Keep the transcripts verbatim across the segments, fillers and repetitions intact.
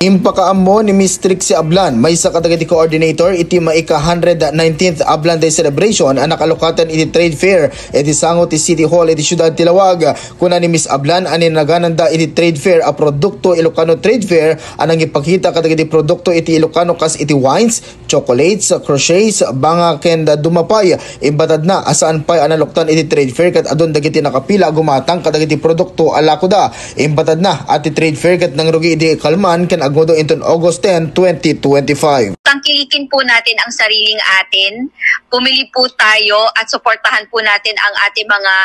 Impakaammo ni Miss Trixie Ablan, maysa kadagiti coordinator iti maika-hundred nineteenth Ablan Day Celebration a nakalukatan iti trade fair iti sango ti City Hall iti siudad ti Laoag. Kuna ni Miss Ablan a ninagananda iti trade fair a produkto Ilocano Trade Fair a nangipakita kadagiti produkto iti Ilocano kas iti wines, chocolates, crochets, banga ken dumapay. Imbatadna a saan pay a naluktan iti trade fair ket adun dagiti nakapila a gumatang kadagiti produkto a lakoda. Imbatadna a ti trade fair ket nangrugi idi kalman ken agngudong inton August ten, twenty twenty-five. Tangkilikin po natin ang sariling atin. Pumili po tayo at suportahan po natin ang ating mga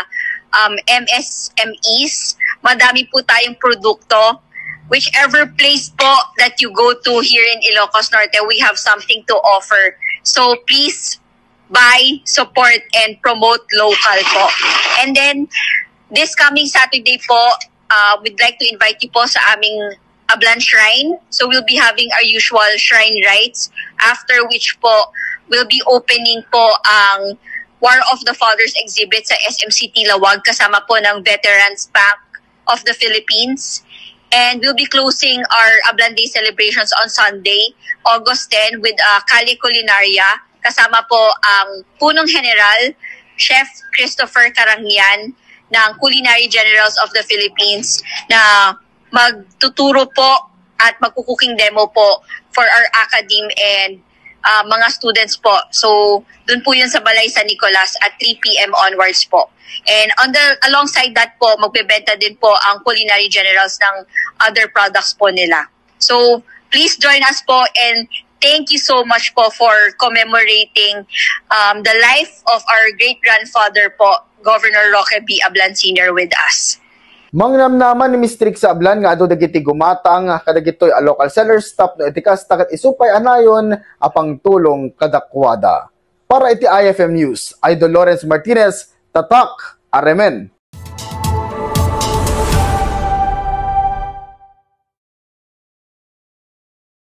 um, M S M Es. Madami po tayong produkto. Whichever place po that you go to here in Ilocos Norte, we have something to offer. So please buy, support, and promote local po. And then, this coming Saturday po, uh, we'd like to invite you po sa aming Ablan Shrine. So we'll be having our usual shrine rites, after which po, we'll be opening po ang War of the Fathers exhibit sa S M City Laoag kasama po ng Veterans Bank of the Philippines. And we'll be closing our Ablan Day celebrations on Sunday, August ten, with a Kalye Culinaria kasama po ang Punong General, Chef Christopher Karangian ng Culinary Generals of the Philippines na magtuturo po at magkukuking demo po for our academe and ah, mga students po. So, dun po yun sa Balay San Nicolas at three p.m. onwards po. And on the alongside that po, magbebenta din po ang Culinary Generals ng other products po nila. So, please join us po, and thank you so much po for commemorating um, the life of our great-grandfather po, Governor Roque B. Ablan Senior, with us. Mangnamnaman ni Miss Trixie Ablan nga adu dagiti gumatang kadagitoy a local sellers tapno iti kasta ket isu pay a nayon a pangtulong kadakuada. Para iti I F M News, Idol Lawrence Martinez, Tatak, Aremen.